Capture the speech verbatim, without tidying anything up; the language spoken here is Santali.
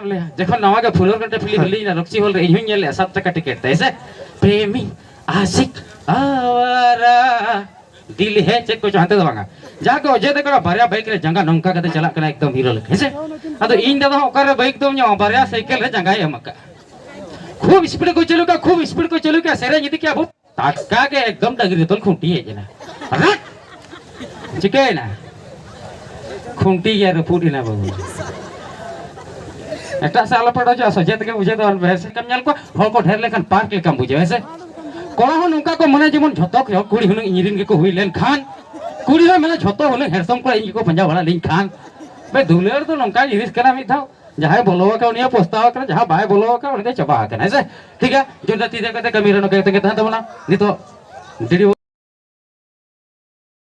ᱞᱟᱹᱭᱟ, ᱡᱚᱠᱷᱚᱱ ᱱᱟᱣᱟ ᱜᱮ ᱯᱷᱩᱞᱳᱨ ᱠᱟᱱᱛᱮ ᱯᱷᱤᱞᱢ ᱨᱤᱞᱤᱡᱽ ᱮᱱᱟ ᱨᱚᱠᱥᱤ ᱦᱚᱞ ᱨᱮ, ᱤᱧ ᱦᱚᱸᱧ ᱧᱮᱞ ᱞᱮᱜᱼᱟ ᱥᱟᱛ ᱴᱟᱠᱟ ᱴᱤᱠᱤᱴ ᱛᱮ, ᱦᱮᱸ ᱥᱮ? ᱯᱨᱮᱢᱤ ᱟᱥᱤᱠ ᱟᱣᱟᱨᱟ ᱫᱤᱞ ᱦᱮ ᱪᱮᱫ ᱠᱚᱪᱚ ᱦᱟᱱᱛᱮ ᱫᱚ ᱵᱟᱝᱟ, ᱡᱟᱦᱟᱸ ᱜᱮ ᱚᱡᱚᱭ ᱫᱮᱵᱜᱚᱱ ᱵᱟᱨᱭᱟ ᱵᱟᱭᱤᱠ ᱨᱮ ᱡᱟᱸᱜᱟ ᱱᱚᱝᱠᱟ ᱠᱟᱛᱮ ᱪᱟᱞᱟᱜ ᱠᱟᱱᱟ ᱮᱠᱫᱚᱢ ᱦᱤᱨᱳ ᱞᱮᱠᱟ, ᱦᱮᱸ ᱥᱮ? ᱟᱫᱚ ᱤᱧ ᱫᱟᱫᱟ ᱦᱚᱸ ᱚᱠᱟᱨᱮ ᱵᱟᱭᱤᱠ ᱫᱚᱢ ᱧᱟᱢᱟ, ᱵᱟᱨᱭᱟ ᱥᱟᱭᱠᱮᱞ ᱨᱮ ᱡᱟᱸᱜᱟᱭ ᱮᱢ ᱟᱠᱟᱫ᱾ ᱠᱷᱩᱵ ᱥᱯᱤᱰ ᱠᱚ ᱪᱟᱹᱞᱩ ᱠᱟᱜᱼᱟ, ᱠᱷᱩᱵ ᱥᱯᱤᱰ ᱠᱚ ᱪᱟᱹᱞᱩ ᱠᱟᱜᱼᱟ, ᱥᱮᱨᱮᱧ ᱤᱫᱤ ᱠᱮᱜᱼᱟ ᱵᱚ᱾ ᱴᱟᱴᱠᱟ ᱜᱮ ᱮᱠᱫᱚᱢ ᱰᱟᱹᱝᱨᱤ ᱛᱚᱞ ᱠᱷᱩᱱᱴᱤ ᱦᱮᱡ ᱮᱱᱟ᱾ ᱨᱟᱴ! ᱪᱤᱠᱟᱹᱭᱮᱱᱟ? ᱠᱷᱩᱱᱴᱤ ᱜᱮ ᱨᱟᱹᱯᱩᱫ ᱮᱱᱟ ᱵᱟᱹᱵᱩ᱾ ᱮᱴᱟᱜ ᱥᱮᱫ ᱟᱞᱚᱯᱮ ᱚᱰᱚᱠᱚᱜᱼᱟ, ᱥᱚᱡᱷᱮ ᱛᱮᱜᱮ ᱵᱩᱡᱷᱟᱹᱣ ᱫᱚ ᱵᱮᱥ ᱞᱮᱠᱟᱢ ᱧᱮᱞ ᱠᱚᱣᱟ, ᱦᱚᱲ ᱠᱚ ᱰᱷᱮᱨ ᱞᱮᱱᱠᱷᱟᱱ ᱯᱟᱨᱠ ᱞᱮᱠᱟᱢ ᱵᱩᱡᱷᱟᱹᱣᱟ, ᱦᱮᱸ ᱥᱮ? ᱠᱚᱲᱟ ᱦᱚᱸ ᱱᱚᱝᱠᱟ ᱠᱚ ᱢᱚᱱᱮ, ᱡᱮᱢᱚᱱ ᱡᱷᱚᱛᱚ ᱠᱩᱲᱤ ᱦᱩᱱᱟᱹᱝ ᱤᱧ ᱨᱮᱱ ᱜᱮᱠᱚ ᱦᱩᱭ ᱞᱮᱱᱠᱷᱟᱱ, ᱠᱩᱲᱤ ᱦᱚᱸ ᱢᱮᱱᱟ ᱡᱷᱚᱛᱚ ᱦᱩᱱᱟᱹᱝ ᱦᱮᱱᱰᱥᱚᱢ ᱠᱚᱲᱟ ᱤᱧ ᱜᱮᱠᱚ ᱯᱟᱸᱡᱟ ᱵᱟᱲᱟ ᱞᱤᱧ ᱠᱷᱟᱱ᱾ ᱵᱮ, ᱫᱩᱞᱟᱹᱲ ᱫᱚ ᱱᱚᱝᱠᱟ ᱡᱤᱱᱤᱥ ᱠᱟᱱᱟ, ᱢᱤᱫ ᱫᱷᱟᱣ ᱡᱟᱦᱟᱸᱭ ᱵᱚᱞᱚ ᱟᱠᱟᱱ ᱩᱱᱤᱭᱟᱜ ᱯᱚᱥᱛᱟᱣ ᱟᱠᱟᱱᱟ, ᱡᱟᱦᱟᱸᱭ ᱵᱟᱭ ᱵᱚᱞᱚ ᱟᱠᱟᱱ ᱩᱱᱤ ᱫᱚ ᱪᱟᱵᱟ ᱟᱠᱟᱱᱟ, ᱦᱮᱸ ᱥᱮ? ᱴᱷᱤᱠ ᱜᱮᱭᱟ, ᱡᱚᱡᱟ ᱛᱤ ᱡᱟᱸᱜᱟ ᱛᱮ ᱠᱟᱹᱢᱤ ᱨᱮ ᱱᱚᱝᱠᱟ ᱠᱟᱛᱮ ᱜᱮ ᱛᱟᱦᱮᱱ ᱛᱟᱵᱚᱱᱟ᱾ ᱱᱤᱛᱚᱜ ᱰᱤᱰᱤ